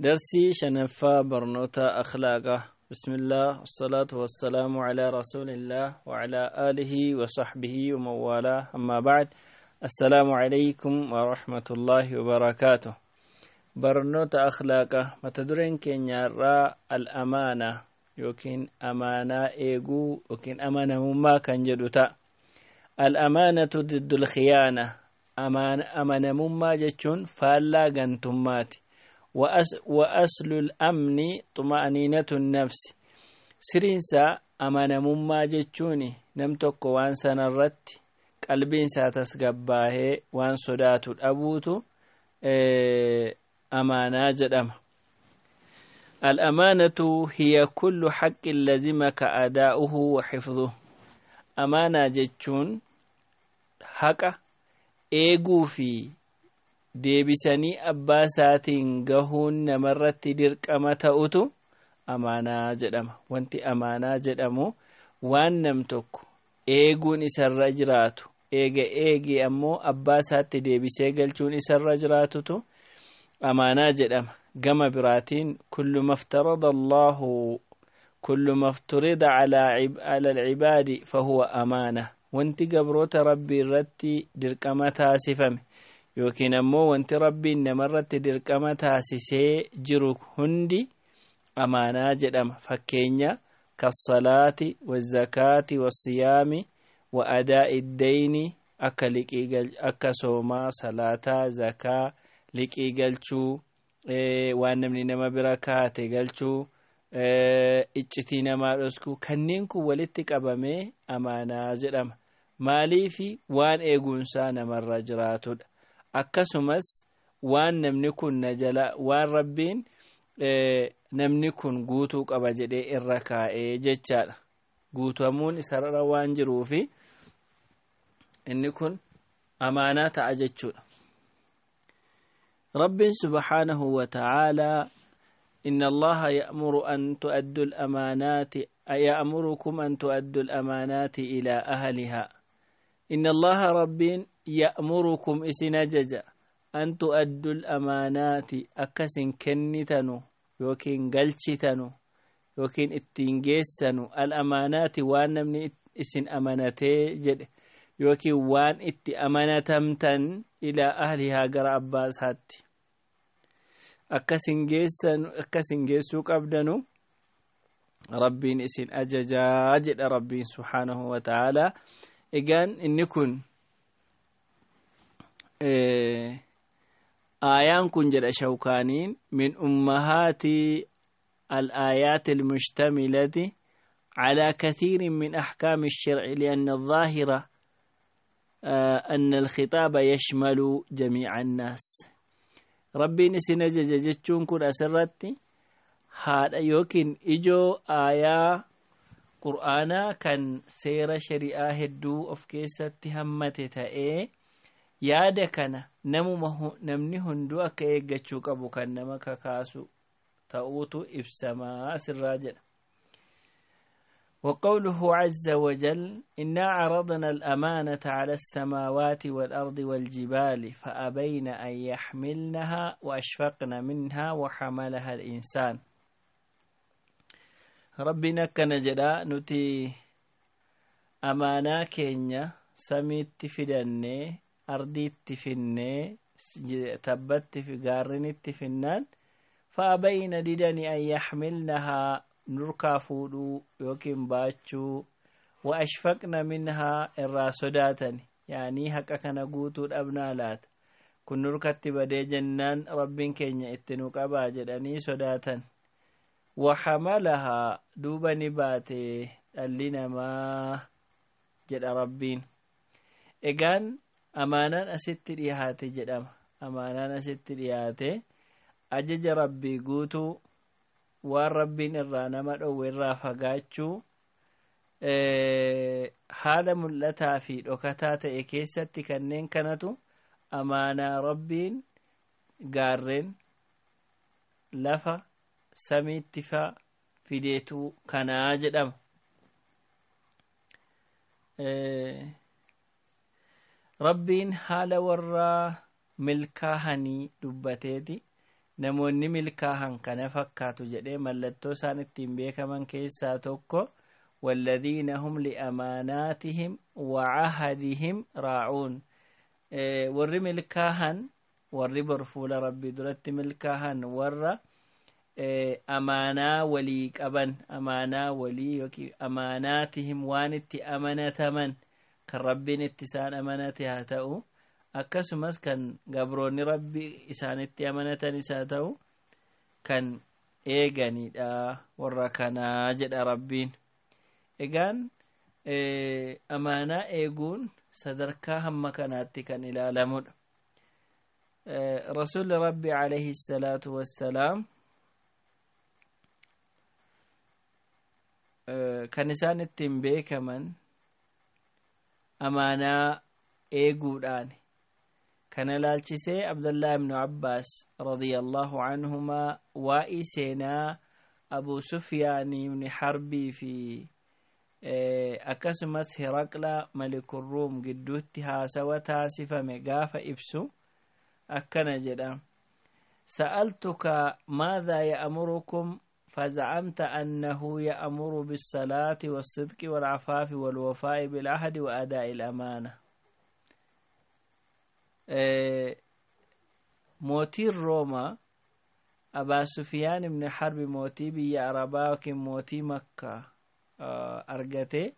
درسي شنفا برنوتا أخلاقه. بسم الله والصلاة والسلام على رسول الله وعلى آله وصحبه ومن والاه، أما بعد، السلام عليكم ورحمة الله وبركاته. برنوتا أخلاقه متدرين كينيا الأمانة يوكين أمانة إيغو يوكين أمانة مما كان جدوتا. الأمانة ضد الخيانة. أمانة مما جتشون فالا غنتماتي. وأصل الأمن طمأنينة النفس. سرينسا أمانة مما جتشوني نمتك وان سنرت قلبين ساتسقباه وان صدات الأبوت أمانة جدام. الأمانة هي كل حق لزمك أداؤه وحفظه. أمانة جتشون حق eeguu fi deebisanii abbaa isaatiin gahuun namarratti dirqama ta'utu amaanaa jedhama. Wanti amaanaa jedhamu waan nam tokko eeguun isarra jiraatu, eega eegee ammoo abbaa isaatti deebisee galchuun isarra jiraatutu amaanaa jedhama. Gama biraatiin kullu maftarada Allahu kullu mafturida ala alcibaadi fahuwa amaana. Wanti gabroota rabbii irratti dirqama taasifame yookiin ammoo wanti rabbiin namarratti dirqama taasisee jiru hundi amaanaa jedhama. Fakkeenya kassalaati wazakaati wasiyaami wa adaa'i dayni, akka liqii, akka soomaa, salaataa, zakaa, liqii galchuu, waan namni nama bira kaate galchuu, iccitii namaa dhoskuu, kanneen kun walitti qabamee amaanaa jedhama. Maaliifi waan eeguunsaa namarra jiraatudha. Akkasumas waan namni kun na jala waan rabbiin namni kun guutuu qaba jedhee irra kaa'ee jechaadha. Guutamuun isarra waan jiruufi inni kun amaanaa ta'a jechuudha. Rabbiin subhaanahu wa ta'aalaa إن الله يأمر أن تؤدوا الأمانات يأمركم أن تؤدوا الأمانات إلى أهلها. إن الله رب يأمركم إسنجج أن تؤدوا الأمانات أكسن كنتنو يوكين قلشتنو يوكين اتنجيسنو الأمانات وان من إسن أمانتي جد يوكين وان ات أمانتمتن إلى أهلها قرأ أباس هاتي akkasin geessuu qabdanu rabbiin isin ajajaa jedha rabbiin subhaanahu wa ta'aalaa. Egaan inni kun aayaan kun jedha shawkaaniin min ummahaati الآيات المشتملة على كثير من أحكام الشرع، لأن الظاهرة أن الخطاب يشمل جميع الناس. Rabbiin isin ajaja jechuun kun asirratti haadha yookiin ijoo aayaa qur'aanaa kan seera shari'aa hedduu of keessatti hammate ta'ee yaada kana namni hunduu akka eeggachuu qabu kan nama kakaasu ta'uutu ibsamaa asirraa jedha. وقوله عز وجل إنا عرضنا الأمانة على السماوات والأرض والجبال فأبين أن يحملنها وأشفقن منها وحملها الإنسان. ربنا كان جدا نتي أمانة كينيا سميت فدني أرضي تفني تبت في قارن تفنان فأبين ددني أن يحملنها nurkaa fuudhuu yookiin baachuu, wa ashfaqna minhaa irraa sodaatani, yaanii haqa kana guutuu dhabnaa laata, kun nurkatti badee jennaan rabbiin keenya itti nu qabaa jedhanii sodaatan. Wa hamalahaa duuba ni baate dhalli namaa jedha rabbiin. Egaan amaanaan asitti dhiyaate jedhama. Amaanaan asitti dhiyaate ajaja rabbii guutuu, waan rabbiin irraa nama dhowwe irraa fagaachuu, haala mul'ataa fi dhokataa ta'e keessatti kanneen kanatu amaanaa rabbiin gaarreen lafa samiitti fa fideetu kanaa jedhama. Rabbiin haala warraa milkaahanii dubbateeti. Namoonni milkaahan kana fakkaatu jedhee mallattoo isaan ittiin beekaman keessaa tokko والذين هم لأماناتهم وعهدهم راعون. Warri milkaahan, warri bor fuula Rabbii duratti milkaahan, warra amaanaa walii qaban, amaanaa walii yookiin amaanaatihim, waan itti amanataman kan Rabbiin itti isaan amanate haa ta'u, akkasumas kan gabroonni Rabbii isaanitti amanatanis haa ta'u, kan eeganidha warra kanaa jedha Rabbiin. Egaan amaanaa eeguun sadarkaa hamma kanaatti kan ilaalamudha. Rasuulli Rabbi alayhi salaatu wassalaam kan isaan ittiin beekaman amaanaa eeguudhaan. Kana ilaalchisee Abdallah ibnu Abbaas radiyallahu anhumaa waa'ii seenaa Abu Sufyaan ibni Harbii fi akkasumas Hiraqla Malikurruum gidduutti haasawa taasifame gaafa ibsu akkana jedha: سألتك ماذا يأمركم فزعمت أنه يأمر بالصلاة والصدق والعفاف والوفاء بالعهد وأداء الأمانة. Mootiin Roomaa Abaa Sufiyaan ibn Harbi, mootii biyya Arabaa yookiin mootii Makkaa argate,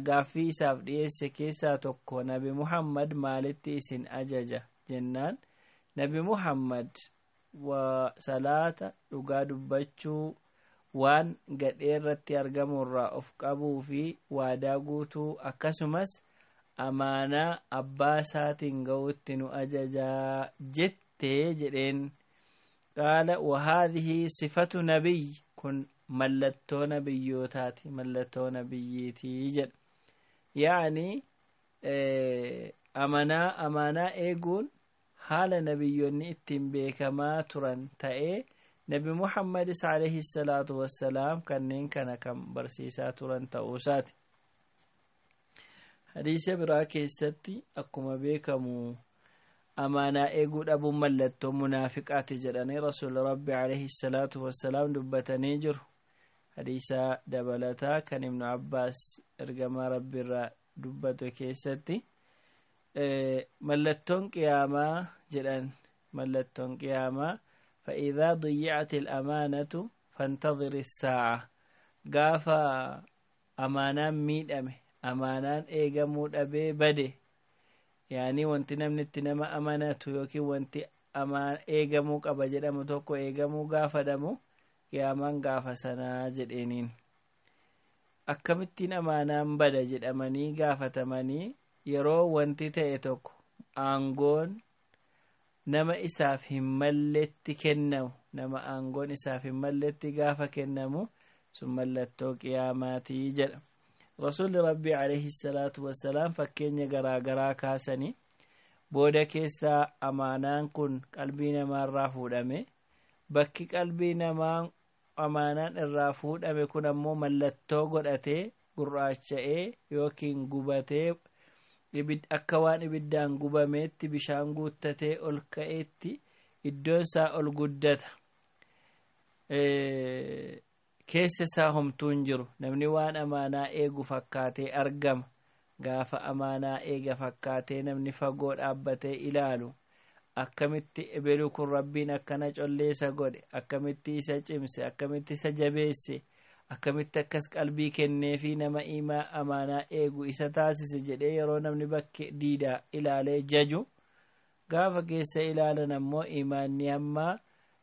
gaaffii isaaf dhiyeesse keessaa tokko Nabi Muhammad maalitti isin ajaja jennaan, Nabi Muhammad salaata, dhugaa dubbachuu, waan gadhee irratti argamu irraa of qabuu fi waadaa guutuu, akkasumas amaanaa abbaa isaatiin ga'utti nu ajajaa jettee jedheen. Qaala: وهذه صفة نبي, kun mallattoo nabiyyootaati, mallattoo nabiyyiitii jedha. Yaani amaanaa eeguun haala nabiyyoonni ittiin beekamaa turan ta'ee, Nabi Muhammadis alayhi salaatu wassalaam kanneen kana kan barsiisaa turan ta'uusaati. Hadiisa biraa keessatti akkuma beekamu amaanaa eeguu dhabuun mallattoo munaafiqaati jedhanii Rasuul Rabbi alayhi salaatu wassalaam dubbatanii jiru. Hadiisa dabalataa kan Ibnu Abbaas ergamaa Rabbi irraa dubbatu keessatti mallattoon qiyaamaa jedhan, mallattoon qiyaamaa فإذا ضيعت الأمانة فانتظر الساعة. Gaafa amaanaan miidhame, amaanaan eegamuu dhabee bade, yaani wanti namni itti nama amanatu yookiin wanti eegamuu qaba jedhamu tokko eegamuu gaafa dhamu, qiyaamaan gaafa sanaa jedheeniin. Akkamittiin amaanaan bada jedhamanii gaafatamanii, yeroo wanti ta'e tokko aangoon nama isaaf hin malletti kennamu, nama aangoon isaaf hin malletti gaafa kennamu, sun mallattoo qiyaamaatii jedha Rasuulli Rabbii alayhi salaatu wassalaam. Fakkeenya garaa garaa kaasanii booda keessaa amaanaan kun qalbii namaarraa fuudhame, bakki qalbii namaa amaanaan irraa fuudhame kun ammoo mallattoo godhatee gurraacha'ee yookiin gubatee akka waan ibiddaan gubameetti bishaan guuttatee ol ka'eetti iddoon isaa ol guddata. Keessa isaa homtuu hin jiru. Namni waan amaanaa eegu fakkaatee argama. Gaafa amaanaa eega fakkaatee namni fagoo dhaabbatee ilaalu, akkamitti ebelu kun Rabbiin akkana colleessa godhe, akkamitti isa cimse, akkamitti isa jabeesse, akkamitti akkas qalbii kenneefi nama imaa amaanaa eegu isa taasise jedhee yeroo namni bakke diidaa ilaalee jaju, gaafa keessa ilaalan ammoo imaanni hammaa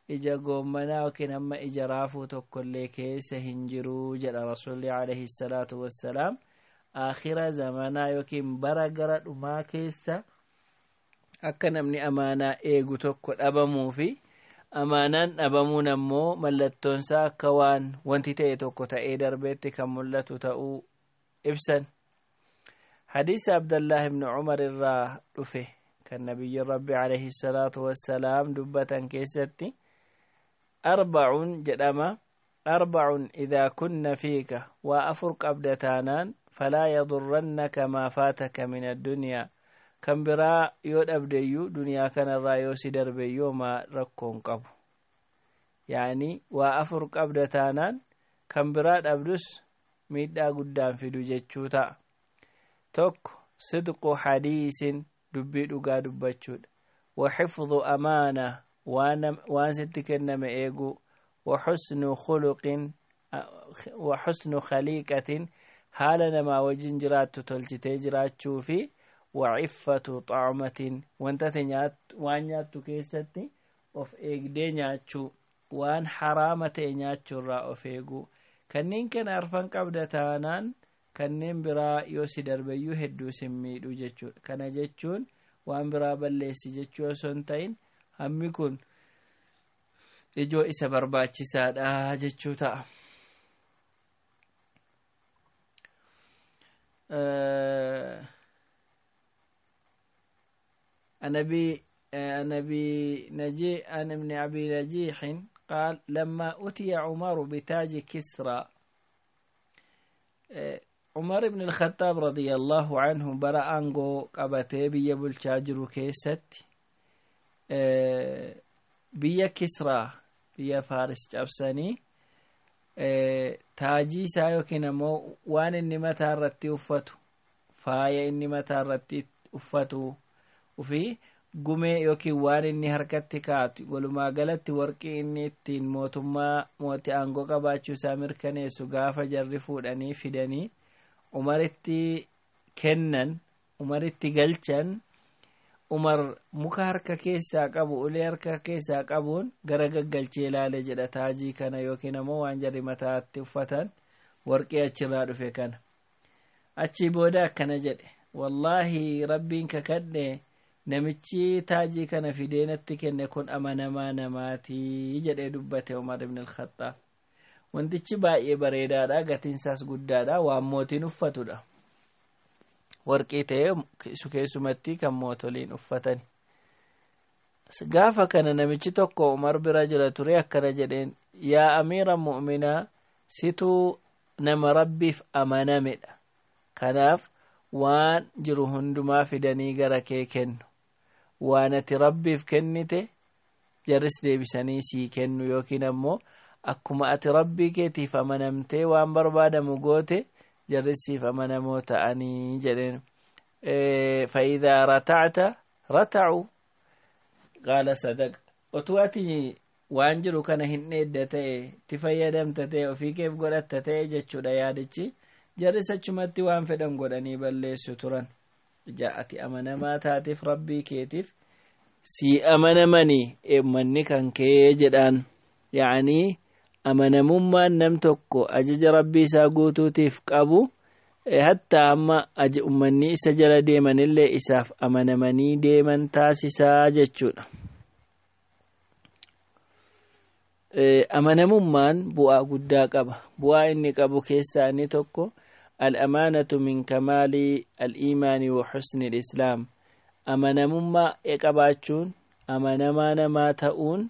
ija goommanaa yookiin hamma ija raafuu tokkollee keessa hin jiruu jedha Rasuulli alayhi salaatu wassalaam. Aakhira zamanaa yookiin bara gara dhumaa keessa akka namni amaanaa eegu tokko dhabamuu fi amaanaan dhabamuun ammoo mallattoonsaa akka waan wanti ta'e tokko ta'ee darbeetti kan mul'atu ta'uu ibsan. Hadiisa Abdallah ibnu Cumar irraa dhufe kan Nabiyyi Rabbi alayhi salaatu wassalaam dubbatan keessatti arbacun jedhama: أربع إذا كن فيك, waa afur qabda taanaan, فلا يضرنك ما فاتك من الدنيا, kan biraa yoo dhabdeyyuu, duniyaa kanarraa yoo si darbeyyuu ma rakkoon qabu. Yaani waa afur qabda taanaan kan biraa dhabdus miidhaa guddaan fidu jechuu ta'a. Tokko, sidqu hadiisin, dubbii dhugaa dubbachuudha. Wa xifdu amaana, waan sitti kenname eeguu. Wa xusnu khuluqin, wa xusnu khaliiqatin, haala namaa wajjin jiraattu tolchitee jiraachuu fi wa ciffatu xacumatin, wanta ati waan nyaattu keessatti of eegdee nyaachuu, waan haraama ta'e nyaachuurraa of eeguu. Kanneen kana arfan qabda taanaan kanneen biraa yoo si darbeyyuu hedduu sin miidhu jechuudha. Kana jechuun waan biraa balleessi jechuu osoo hin ta'in, hammi kun ijoo isa barbaachisaadha jechuu ta'a. عن أبي نجي عن ابن أبي نجيح قال: لما أتي عمر بتاج كسرى. عمر بن الخطاب رضي الله عنه bara aangoo qabatee biyya bulchaa jiru keessatti biyya Kisraa, biyya Faaris cabsanii, taajii isaa yookiin ammoo waan inni mataa irratti uffatu, faaya inni mataa irratti uffatu fi gumee yookiin waan inni harkatti kaatu, walumaa galatti warqii inni ittiin mootummaa mootii aangoo qabaachuu isaa mirkaneessu, gaafa jarri fuudhanii fidanii Umaritti kennan, Umaritti galchan, Umar muka harka keessaa qabu, ulee harka keessaa qabuun gara gaggalchee ilaale jedha, taajii kana yookiin ammoo waan jarri mataatti uffatan, warqii achirraa dhufe kana. Achii booda akkana jedhe: "Wallaahi, Rabbiin kakadhe, namichi taajii kana fidee natti kenne kun amanamaa namaatii" jedhee dubbate Umar ibn al-Khattaab. Wantichi baay'ee bareedaadha, gatiinsaas guddaadha, waan mootiin uffatudha. Warqii ta'ee keessumatti kan mootoliin uffatani. Gaafa kana namichi tokko Umar bira jira ture, akkana jedheen: "Yaa amiira mu'minaa, situu nama Rabbiif amanamedha. Kanaaf waan jiru hundumaa fidanii gara kee kennu. Waan ati Rabbiif kennite jarris deebisanii sii kennu, yookiin ammoo akkuma ati Rabbii keetiif amanamtee waan barbaadamu goote jarris siif amanamoo ta'anii" jedheen. فإذا رتعت رتعوا. قال: صدقت. Otuu ati waan jiru kana hin dheedda ta'e, itti fayyadamta ta'e, ofii keef godhatta ta'e jechuudha yaadichi, jarris achumatti waan fedhan godhanii balleessu turan. Ija ati amanamaa taateef Rabbii keetiif sii amanamanii eemmanni kan kee jedhaan. Yaanii amanamummaan nam tokko ajaja Rabbii isaa guutuutiif qabu, hattaa amma ummanni isa jala deemanillee isaaf amanamanii deeman taasisaa jechuudha. Amanamummaan bu'aa guddaa qaba. Bu'aa inni qabu keessaa inni tokko, الأمانة من كمال الإيمان وحسن الإسلام. Amanamummaa qabaachuun, amanamaa namaa ta'uun,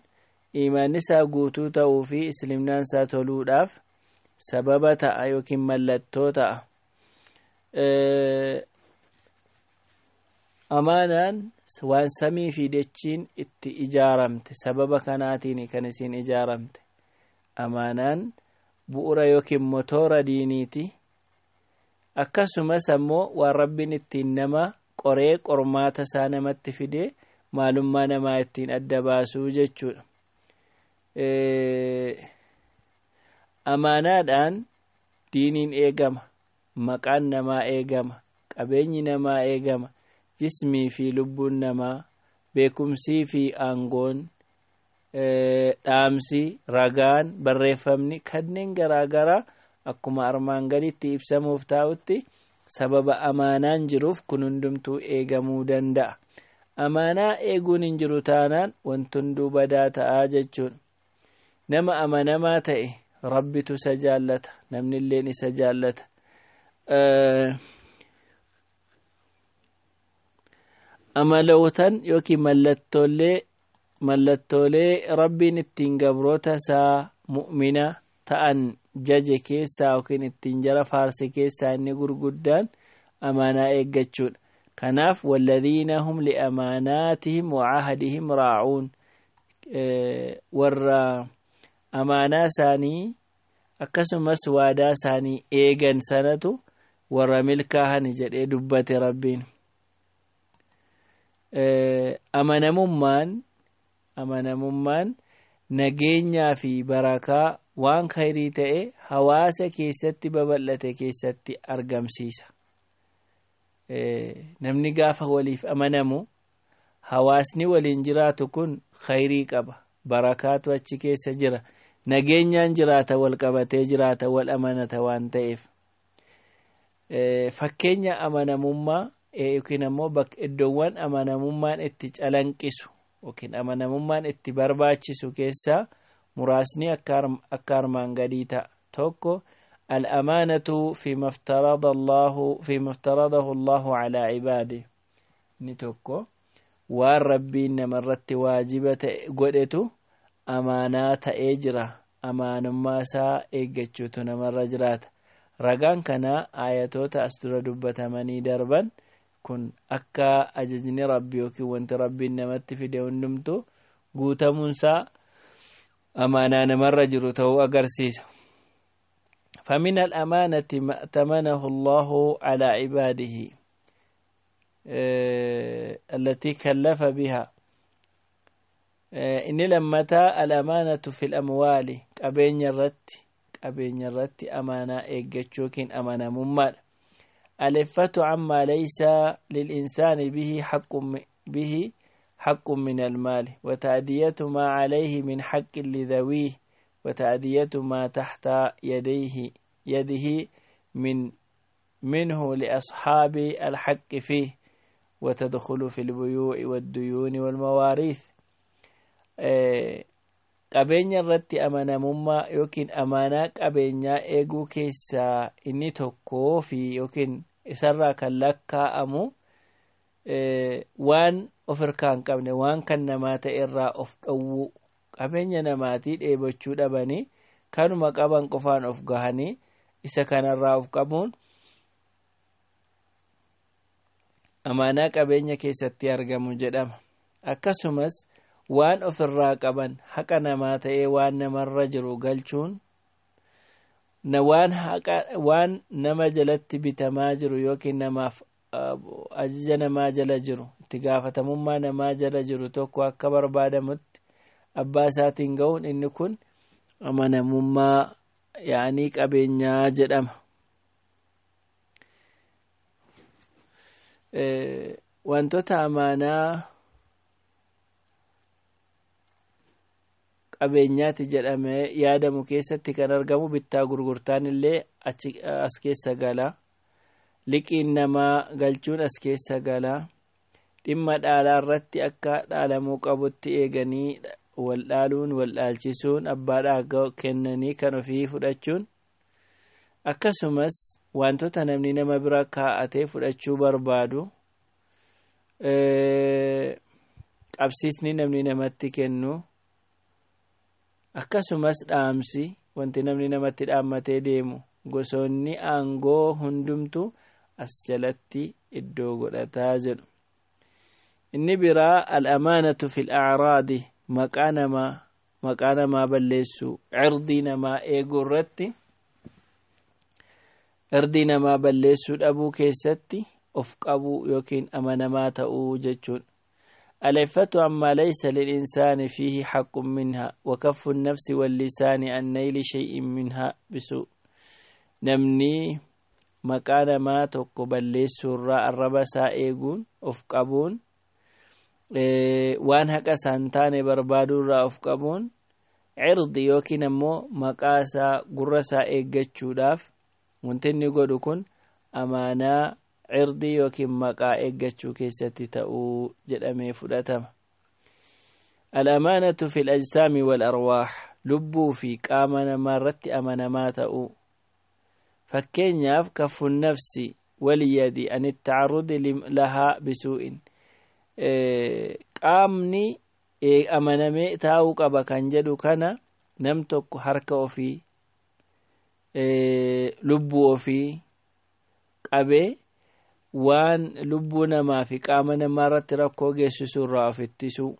iimaanni isaa guutuu ta'uu fi islimnaan isaa toluudhaaf sababa ta'a yookiin mallattoo ta'a. Amaanaan waan samii fi dachiin itti ijaaramte, sababa kanaatiin kan isiin ijaaramte. Amaanaan bu'ura yookiin motoora diiniiti. Akkasumas ammoo waan Rabbiin ittiin nama qoree, qormaata isaa namatti fidee, maalummaa namaa ittiin adda baasuu jechuudha. Amaanaadhaan diiniin eegama, maqaan namaa eegama, qabeenyi namaa eegama, jismii fi lubbuun namaa, beekumsii fi aangoon, dhaamsi, ragaan, barreeffamni kanneen garaa garaa akkuma armaan gaditti ibsamuuf taa'utti, sababa amaanaan jiruuf kun hundumtuu eegamuu danda'a. Amaanaa eeguun hin jiru taanaan wanti hunduu badaa ta'aa jechuudha. Nama amanamaa ta'e Rabbitu isa jaallata, namni illeen isa jaallata. Amalootan yookiin mallattoolee Rabbiin ittiin gabroota isaa mu'mina ta'an jaje keessaa yookiin ittiin jara faarse keessaa inni gurguddaan amaanaa eeggachuudha. Kanaaf والذين هم لأماناتهم وعهدهم راعون, warra Amaanaa isaanii akkasumas waadaa isaanii eegan sanatu warra milkaahani jedhee dubbate Rabbiin. Amanamummaan nageenyaa fi barakaa waan khayrii ta'e hawaasa keessatti babal'ate keessatti argamsiisa. Namni gaafa waliif amanamu hawaasni waliin jiraatu kun khayrii qaba, barakaatu achi keessa jira, nageenyaan jiraata, wal qabatee jiraata, wal amanata waan ta'eef. Fakkeenya amanamummaa yookiin ammoo iddoowwan amanamummaan itti calanqisu yookiin amanamummaan itti barbaachisu keessaa muraasni akka armaan gadii ta'a. Tokko, الأمانة فيما افترضه الله على عباده. Inni tokko waan Rabbiin namarratti waajiba ta'e godhetu amaanaa ta'ee jira, amaanummaa isaa eeggachuutu namarra jiraata. Ragaan kanaa ayatoota as dura dubbatamanii darban kun akka ajajni Rabbi yookiin wanti Rabbiin namatti fide hundumtu guutamuunsaa amaanaa namarra jiru ta'uu agarsiisa. فمن الأمانة ما ائتمنه الله على عباده التي كلف بها. إن لمتا الأمانة في الأموال، qabeenya irratti amaanaa eeggachuu yookiin amanamummaadha. العفة عما ليس للإنسان به حق من المال، وتأدية ما عليه من حق لذويه، وتأدية ما تحت يده منه لأصحاب الحق فيه، وتدخل في البيوع والديون والمواريث. Qabeenya irratti amanamummaa yookiin amaanaa qabeenyaa eeguu keessaa inni tokkoo fi yookiin isarraa kan lakkaa'amu waan of hirkaa hin qabne, waan kan namaa ta'e irraa of dhowwuu, qabeenya namaatii dheebochuu dhabanii kanuma qaban qofaan of gahanii isa kanarraa of qabuun amaanaa qabeenya keessatti argamu jedhama. Akkasumas waan ofirraa qaban haqa namaa ta'ee waan namarra jiru galchuun, waan haqa waan nama jalatti bitamaa jiru yookiin namaaf ajaja namaa jala jiru, itti gaafatamummaa namaa jala jiru tokko akka barbaadamutti abbaa isaatiin ga'uun inni kun amanamummaa yaanii qabeenyaa jedhama. Wantoota amaanaa qabeenyaati jedhamee yaadamu keessatti kan argamu bittaa gurgurtaan illee achi as keessa gala. Liqiin namaa galchuun as keessa gala. Dhimma dhaalaa irratti akka dhaalamuu qabutti eeganii wal dhaaluun, wal dhaalchisuun, abbaadhaa kennanii kan ofii fudhachuun, akkasumas wantoota namni nama bira kaa'atee fudhachuu barbaadu, qabsiisni namni namatti kennu, akkasumas dhaamsi wanti namni namatti dhaammatee deemu, gosoonni aangoo hundumtu as jalatti iddoo godhataa jedhu. Inni biraa الأمانة في الأعراض, maqaa namaa balleessuu, cirdii namaa eeguu irratti, irdii namaa balleessuu dhabuu keessatti of qabuu yookiin amanamaa ta'uu jechuun. العفة عما ليس للإنسان فيه حق منها، وكف النفس واللسان عن نيل شيء منها بسوء. Namni maqaa namaa tokko balleessuurraa arraba isaa eeguun of qabuun, waan haqa isaan taane barbaaduurraa of qabuun, cirdi yookiin ammoo maqaa isaa, gurra isaa eeggachuudhaaf wanti inni godhu kun amaanaa cirdii yookiin maqaa eeggachuu keessatti ta'uu jedhamee fudhatama. الأمانة في الأجسام والأرواح, lubbuu fi qaama namaa irratti amanamaa ta'uu. Fakkeenyaaf كف النفس واليد عن التعرض لها بسوء. Qaamni amanamee taa'uu qaba kan jedhu kana nam tokko harka ofii, lubbuu ofii qabee waan lubbuu namaa fi qaama namaa irratti rakkoo geessisu irraa of ittisuu,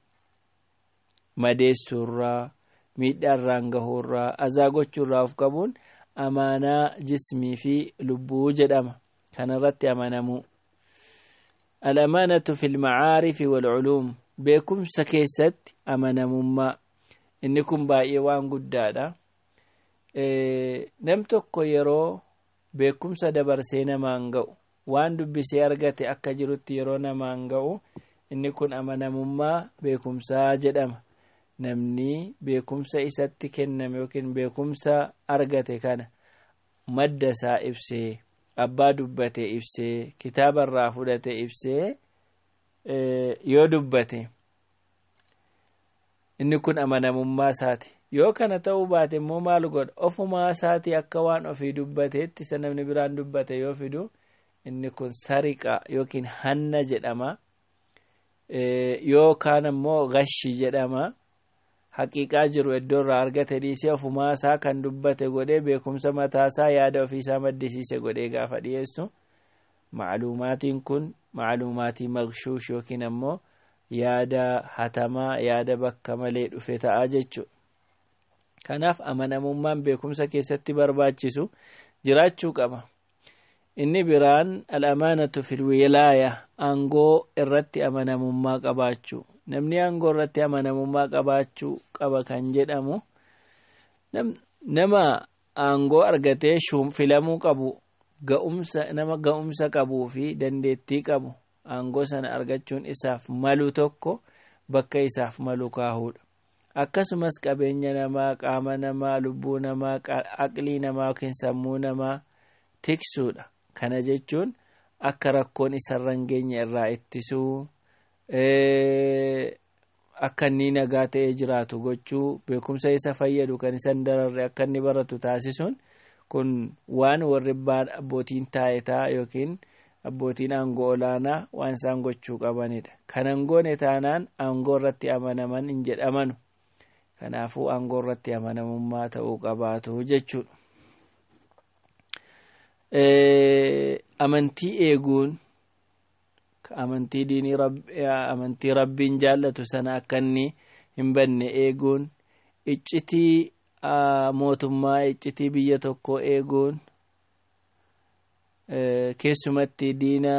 madeessuu irraa, miidhaa irraan gahuurraa, azaa gochuurraa of qabuun amaanaa jismii fi lubbuu jedhama. Kanarratti amanamuu. Al-amaanatu fil macaarifi wal culuum, beekumsa keessatti amanamummaa. Inni kun baay'ee waan guddaadha. Nam tokko yeroo beekumsa dabarsee namaan ga'u, waan dubbisee argate akka jirutti yeroo namaan ga'u, inni kun amanamummaa beekumsaa jedhama. Namni beekumsa isatti kenname yookiin beekumsa argate kana madda isaa ibsee, abbaa dubbate ibsee, kitaaba irraa fudhate ibsee yoo dubbate, inni kun amanamummaa isaati. Yoo kana ta'uu baate immoo maal godha? Ofumaa isaatii akka waan ofii dubbateetti isa namni biraan dubbate yoo fidu, inni kun sariqa yookiin hanna jedhama, yookaan ammoo gashi jedhama. Haqiiqaa jiru iddoo irraa argate dhiisee ofumaa isaa kan dubbate godhee, beekumsa mataasaa, yaada ofiisaa maddisiise godhee gaafa dhiyeessu, macluumaatiin kun macluumaatii magshuush yookiin ammoo yaada hatamaa, yaada bakka malee dhufe ta'a jechuudha. Kanaaf amanamummaan beekumsa keessatti barbaachisu jiraachuu qaba. Inni biraan al-amaanatu fil wilaaya, aangoo irratti amanamummaa qabaachuu. Namni aangoo irratti amanamummaa qabaachuu qaba kan jedhamu nama aangoo argatee filamuu qabu, ga'umsa nama ga'umsa qabuu fi dandeettii qabu, aangoo sana argachuun isaaf malu tokko bakka isaaf malu kaahuudha. Akkasumas qabeenya namaa, qaama namaa, lubbuu namaa, aqlii namaa yookiin sammuu namaa tiksuudha. Kana jechuun akka rakkoon isarra hin geenye irraa ittisuu, akka inni nagaa ta'ee jiraatu gochuu, beekumsa isa fayyadu kan isa hin dararre akka inni baratu taasisuun kun waan warri abbootiin taayitaa yookiin abbootiin aangoo olaanaa waan isaan gochuu qabanidha. Kana hin goone taanaan aangoo irratti amanaman hin jedhamanu. Kanaafuu aangoo irratti amanamummaa ta'uu qabaatu jechuudha. Amantii eeguun, amantii diinii, amantii rabbiin jaallatu sana akka inni hin banne eeguun, iccitii mootummaa, iccitii biyya tokkoo eeguun, keessumatti diina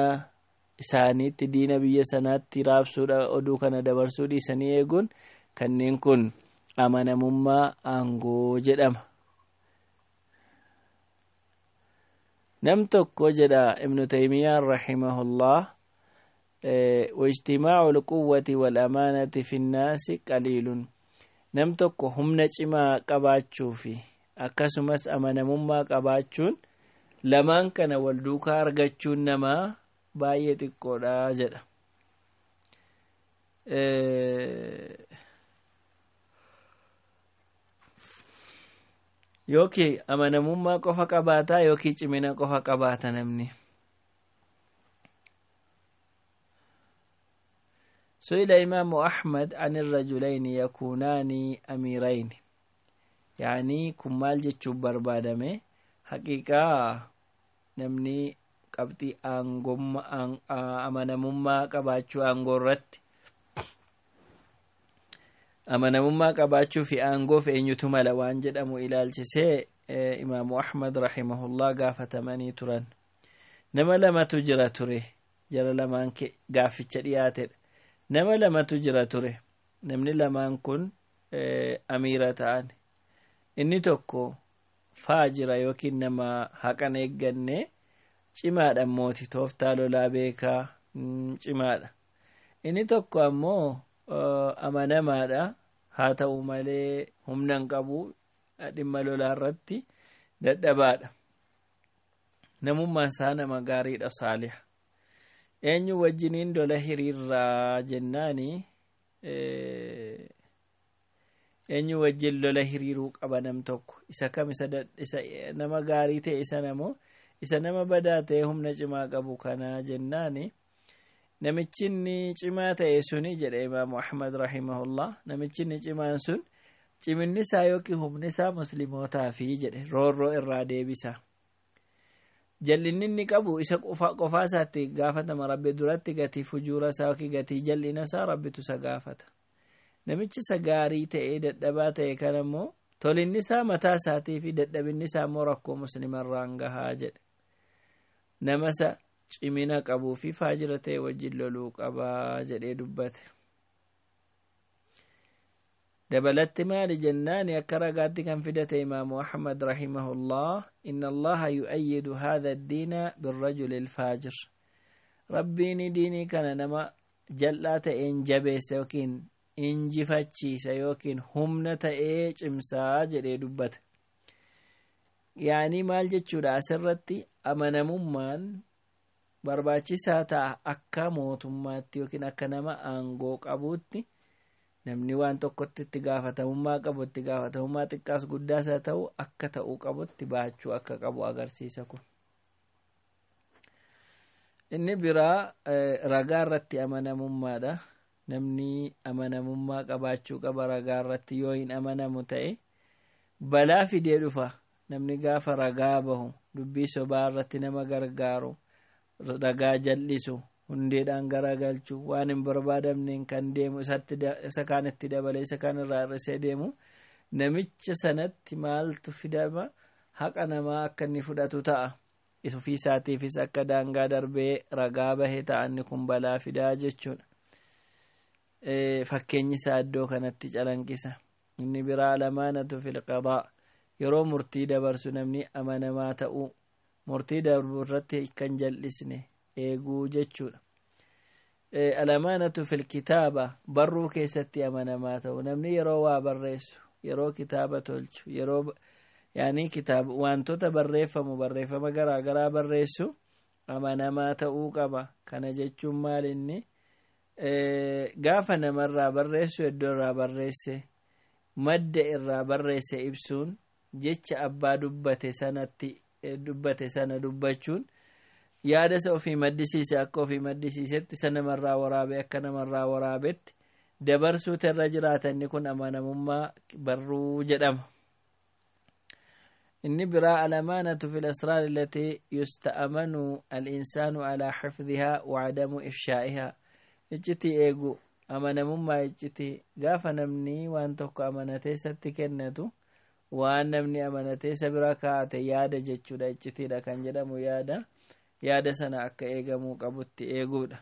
isaaniitti, diina biyya sanaatti raabsuudha, oduu kana dabarsuu dhiisanii eeguun, kanneen kun amanamummaa aangoo jedhama. Nam tokko jedha Ibnu Taymiyaan rahimahullah, واجتماع القوة والأمانة في الناس قليل. Nam tokko humna cimaa qabaachuu fi akkasumas amanamummaa qabaachuun, lamaan kana wal duukaa argachuun namaa baay'ee xiqqoodha jedha. Yookiin amanamummaa qofa qabaataa yookiin cimina qofa qabaata namni. سئل إمام أحمد عن الرجلين يكونان أميرين، يعني kun maal jechuun barbaadame? Haqiiqaa namni qabxii amanamummaa qabaachuu, aangoo irratti amanamummaa qabaachuu fi aangoof eenyutu mala waan jedhamu ilaalchisee Imaamu Ahmad rahimahullah gaafatamanii turan. Nama lamatu jira ture, jara lamaan gaafficha dhiyaatedha. Nama lamatu jira ture, namni lamaan kun amiira ta'an. Inni tokko faajira yookiin nama haqan eegganne, cimaadha, mooti tooftaa lolaa beekaa, cimaadha. Inni tokko ammoo amanamaadha, haa ta'u malee humna hin qabu, dhimma lolaa irratti dadhabaadha. Namummaan isaa nama gaariidha, saaliha. Eenyu wajjiniin lola hiriirraa jennaani, eenyu wajjin lola hiriiruu qaba nam tokko? Isa kam? Isa nama gaarii ta'e isa namoo isa nama badaa ta'e humna cimaa qabu kana jennaani, namichi inni cimaa ta'e suni, jedhe Imaamu Ahmad rahimahullah, namichi inni cimaan sun ciminni isaa yookiin humni isaa muslimootaa fi jedhe roorroo irraa deebisa. Jal'inni inni qabu isa qofaa isaatti gaafatama rabbi duratti, gatii fujuura isaa yookiin gatii jal'ina isaa rabbitu isa gaafata. Namichi isa gaarii ta'ee dadhabaa ta'e kana immoo tolinni isaa mataa isaatii fi dadhabinni isaa immoo rakkoo muslimarraan gahaa jedhe. Nama isa cimina qabuu fi faajira ta'e wajjin loluu qabaa jedhee dubbate. Dabalatti maali jennaani akka ragaatti kan fidate Imaamu Ahmad rahimahullah, inna Allaha yu'ayyidu haadha addiina birrajuli alfaajir. Rabbiin diinii kana nama jal'aa ta'een jabeessa yookiin injifachiisa yookiin humna ta'ee cimsaa jedhee dubbate. Yaanii maal jechuudha? Asirratti amanamummaan barbaachisaa ta'a akka mootummaatti yookiin akka nama aangoo qabuutti. Namni waan tokkotti itti gaafatamummaa qabu, itti gaafatamummaa xiqqaas guddaas haa ta'u, akka ta'uu qabutti baachuu akka qabu agarsiisa kun. Inni biraa ragaa irratti amanamummaadha. Namni amanamummaa qabaachuu qaba ragaa irratti. Yoo hin amanamu ta'e balaa fidee dhufa. Namni gaafa ragaa bahu dubbii sobaa irratti nama gargaaru, ragaa jal'isu, hundeedhaan garagalchu, waan hin barbaadamneen kan deemu, isa kaan itti dabalee isa kaan irraa hir'isee deemu, namicha sanatti maaltu fidama? Haqa namaa akka inni fudhatu ta'a. Ofii isaatiifis akka daangaa darbee ragaa bahe ta'a. Inni kun balaa fidaa jechuudha. Fakkeenyi isaa iddoo kanatti calanqisa. Inni biraa alamaanatu fil qadaa, yeroo murtii dabarsu namni amanamaa ta'uu, murtii darbu irratti kan jal'isne eeguu jechuudha. Alamaanatu fil kitaaba, barruu keessatti amanamaa ta'u. Namni yeroo waa barreessu, yeroo kitaaba tolchu, yeroo yaani kitaaba wantoota barreeffamu, barreeffama garaa garaa barreessu amanamaa ta'uu qaba. Kana jechuun maal? Inni gaafa namarraa barreessu iddoo irraa barreesse, madda irraa barreesse ibsuun, jecha abbaa dubbate sanatti dubbate sana dubbachuun, yaada isa ofii maddisiise akka ofii maddisiisetti, isa namarraa waraabe akka namarraa waraabetti dabarsuutu irra jiraata. Inni kun amanamummaa barruu jedhama. Inni biraa alamaanatu fi lasraar allatii yusta'amanu al-insaanu alaa xifdihaa wa cadamu ifshaa'ihaa. Iccitii eegu, amanamummaa iccitii. Gaafa namni waan tokko amanatee isatti kennatu, waan namni amanatee isa bira kaa'ate yaada jechuudha. Iccitiidha kan jedhamu yaada, yaada sana akka eegamuu qabutti eeguudha.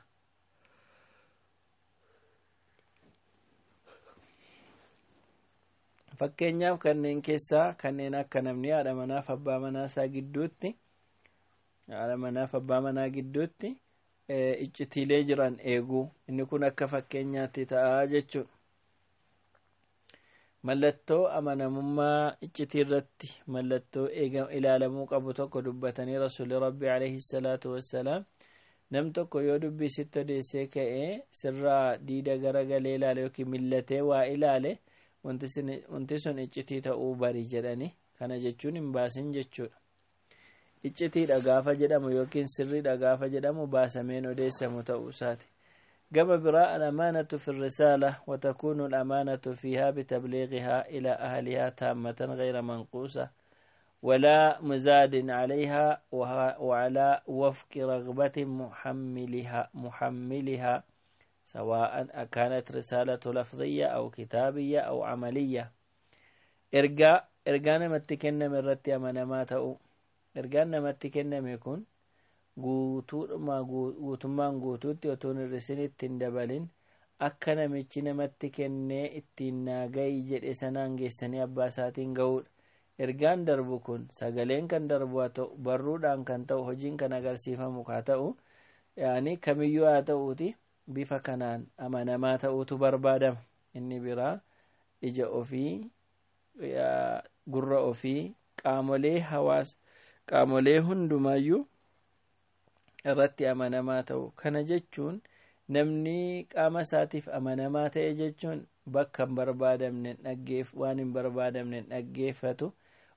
Fakkeenyaaf kanneen keessaa kanneen akka namni haadha manaaf abbaa manaa isaa gidduutti, haadha manaaf abbaa manaa gidduutti iccitiilee jiran eeguu, inni kun akka fakkeenyaatti ta'a jechuudha. Mallattoo amanamummaa iccitii irratti mallattoo ilaalamuu qabu tokko dubbatanii Rasuulli Rabbi alayhi salaatu wassalaam, nam tokko yoo dubbii sitti odeessee ka'ee sirraa diida garagalee ilaale yookiin millatee waa ilaale, wanti sun iccitii ta'uu bari jedhani. Kana jechuun hin baasin jechuudha. Iccitiidha gaafa jedhamu yookiin sirriidha gaafa jedhamu baasameen odeessamu ta'uu isaati. Gama biraa alamaanatu fi risaala, watakuunu alamaanatu fiihaa bitabliiqihaa ilaa ahlihaa taammatan gayra manquusa ولا مزاد عليها وعلى وفق رغبة محملها، سواء أكانت رسالة لفظية أو كتابية أو عملية. Ergaa namatti kenname irratti amanamaa ta'uu. Ergaan namatti kenname kun guutummaan guutuutti otoo hir'isin ittiin dabalin akka namichi namatti kennee ittiin naa gahi jedhe sanaan geessanii abbaa isaatiin ga'uudha. Ergaan darbu kun sagaleen kan darbu haa ta'u, barruudhaan kan ta'u, hojiin kan agarsiifamu haa ta'u, yaani kamiyyuu haa ta'uuti, bifa kanaan amanamaa ta'uutu barbaadama. Inni biraa ija ofii, gurra ofii, qaamolee hawaasa, qaamolee hundumaayyuu irratti amanamaa ta'u. Kana jechuun namni qaama isaatiif amanamaa ta'e jechuun bakka hin barbaadamne dhaggeef, waan hin barbaadamne dhaggeeffatu,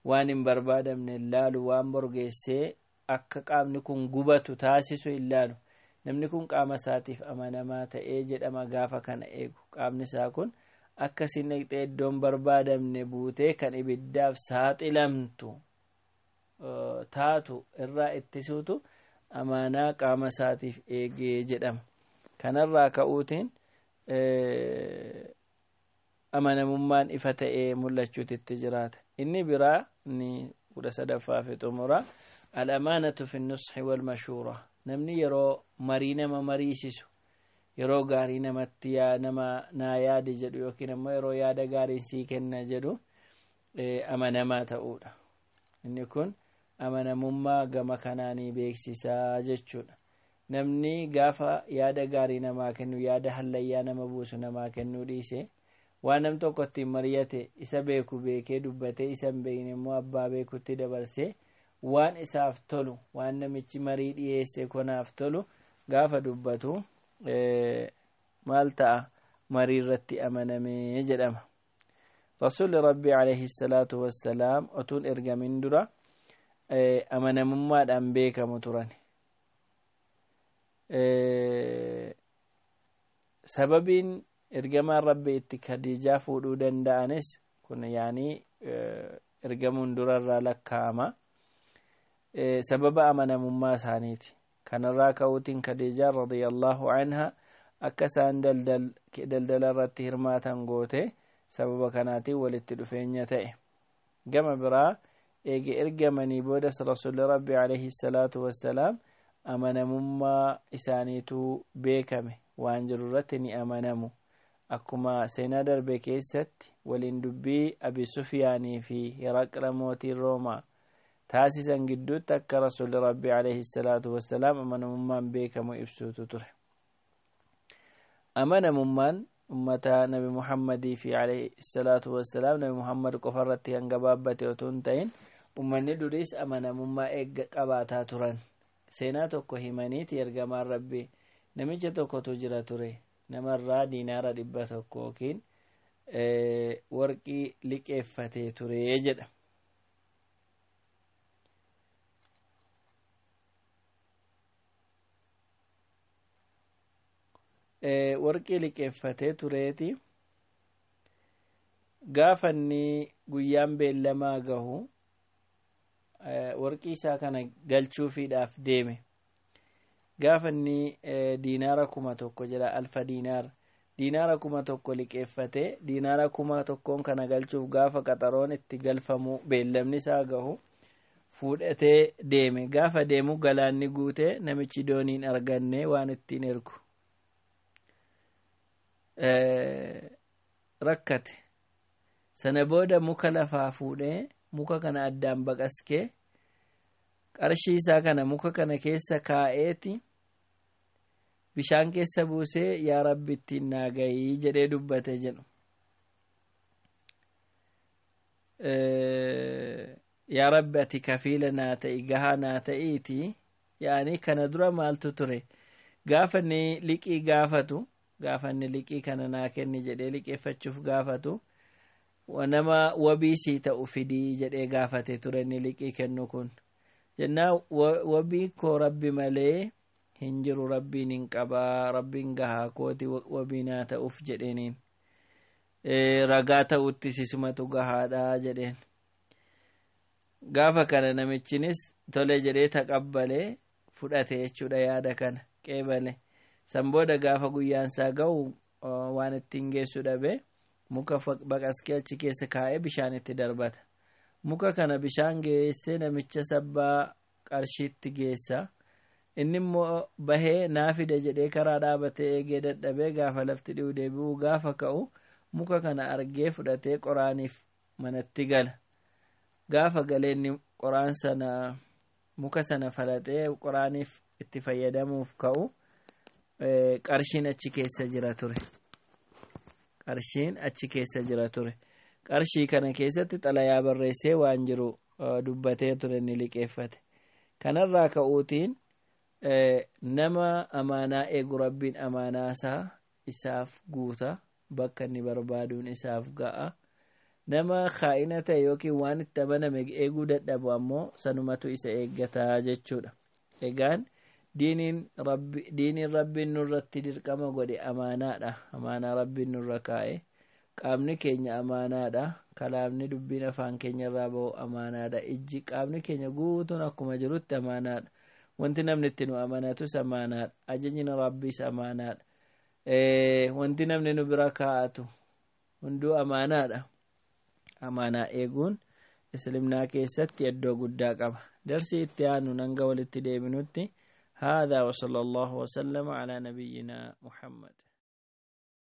waan hin barbaadamne laalu, waan borgeessee akka qaamni kun gubatu taasisu hin laalu. Namni kun qaama isaatiif amanamaa ta'ee jedhama gaafa kana eegu. Qaamni isaa kun akkasiin dhaqxee iddoon barbaadamne buutee kan ibiddaaf saaxilamtu taatu irraa ittisuutu amaanaa qaama isaatiif eegee jedhama. Kanarraa ka'uutiin Amanamummaan ifa ta'ee mul'achuutitti jiraata. Inni biraa inni 13ffaa fi xumura, alamaanatu fi nusxi walmashuura. Namni yeroo marii nama mariisisu, yeroo gaarii namatti nama naa yaade jedhu yookiin ammoo yeroo yaada gaariin sii kenna jedhu amanamaa ta'uudha. Inni kun amanamummaa gama kanaanii beeksisaa jechuudha. Namni gaafa yaada gaarii namaa kennu yaada hallayyaa nama buusu namaa kennuu dhiise, waan nam tokko ittiin mari'ate isa beeku beekee dubbatee, isa hin beekne immoo abbaa beekutti dabarsee, waan isaaf tolu, waan namichi marii dhiyeesse konaaf tolu gaafa dubbatu maal ta'a? Marii irratti amanamee jedhama. Rasuulli Rabbii alayhi salaatu wassalaam otuun ergamin dura amanamummaadhaan beekamu turan. Sababiin ergamaan Rabbi itti Khadiijaa fuudhuu danda'anis kun, yaanii ergamuun durarraa lakkaa'ama, sababa amanamummaa isaaniiti. Kanarraa ka'uutiin Khadiijaa radiyallahu anha akka isaan daldala irratti hirmaatan goote. Sababa kanaatiin walitti dhufeenya ta'e. Gama biraa eege ergamanii boodas Rasuulli Rabbi alayhi salaatu wassalaam amanamummaa isaaniitu beekame. Waan jiru irratti ni amanamu. Akkuma seenaa darbe keessatti waliin dubbii Abi Sufyaanii fi Hiraqla mootii Roomaa taasisan gidduutti akka Rasuulli Rabbi alayhi salaatu wassalaam amanamummaan beekamu ibsuutu ture. Amanamummaan ummata Nabi Muhammadii fi alayhi salaatu wassalaam Nabi Muhammad qofa irratti kan gabaabbate otoo hin ta'in, ummanni duriis amanamummaa eegga qabaataa turan. Seenaa tokko himaniiti ergamaan Rabbii, namicha tokkotu jira ture, namarraa diinaara 100 yookiin warqii liqeeffatee ture jedha. Warqii liqeeffatee tureeti, gaafa inni guyyaan beellamaa gahu warqii isaa kana galchuufiidhaaf deeme. Gaafa inni diinaara 1000 jedha, alfa diinaar, diinaara 1000 liqeeffatee, diinaara 1000n kana galchuuf gaafa qaxaroon itti galfamu, beellamni isaa gahu, fuudhatee deeme. Gaafa deemu galaanni guutee namichi dooniin arganne waan ittiin ergu rakkate. Sana booda muka lafaa fuudhee, muka kana addaan baqaskee, qarshii isaa kana muka kana keessa kaa'eeti bishaan keessa buusee, "Yaa Rabbi, ittiin naa gahii," jedhee dubbate jedhu. "Yaa Rabbi, ati kafiila naa ta'i, gahaa naa ta'iiti." Yaani kana dura maaltu ture? Gaafa inni liqii gaafatu, gaafa inni liqii kana naa kenni jedhee liqeeffachuuf gaafatu, nama wabii sii ta'u fidii jedhee gaafate ture inni liqii kennu kun. Jennaa, "Wabii koo Rabbi malee hin jiru, Rabbiin hin qabaa, Rabbiin gahaa kooti wabii naa ta'uuf," jedheeniin. "Ragaa ta'utti sisumatu gahaadha," jedheen. Gaafa kana namichinis tole jedhee taqabbalee fudhate jechuudha, yaada kana qeebale. San booda gaafa guyyaan isaa ga'u waan ittiin geessu dhabe. Muka baqaskee achi keessa kaa'ee bishaan itti darbata. Muka kana bishaan geessee namicha sabbaa qarshiitti geessa. Inni immoo bahee naa fida jedhee karaa dhaabatee eegee dadhabee, gaafa lafti dhi'u deebi'uu gaafa ka'u muka kana argee fudhatee qoraaniif manatti gala. Gaafa galee inni qoraan sana, muka sana falaxee qoraaniif itti fayyadamuuf ka'u, qarshiin achi keessa jira ture. Qarshiin achi keessa jira ture. Qarshii kana keessatti xalayaa barreessee waan jiru dubbatee ture inni liqeeffate. Kanarraa ka'uutiin nama amaanaa eegu Rabbiin amaanaa isaa isaaf guuta, bakka inni barbaaduun isaaf ga'a. Nama kaa'ina ta'e yookiin waan itti amaname eeguu dadhabu ammoo sanumatu isa eeggataa jechuudha. Egaan diiniin Rabbiin nurratti dirqama godhe amaanaadha. Amaanaa Rabbiin nurra kaa'e. Qaamni keenya amaanaadha. Kalaamni, dubbiin afaan keenya irraa ba'u amaanaadha. Ijji, qaamni keenya guutuun akkuma jirutti amaanaadha. Wanti namni itti nu amanatus amaanaadha. Ajajni Rabbiis amaanaadha. Wanti namni nu bira kaa'atu Hunduu amaanaadha. Amaanaa eeguun islimnaa keessatti iddoo guddaa qaba. Darsii itti aanu hanga walitti deebinutti. هذا وصلى الله وسلم على نبينا محمد.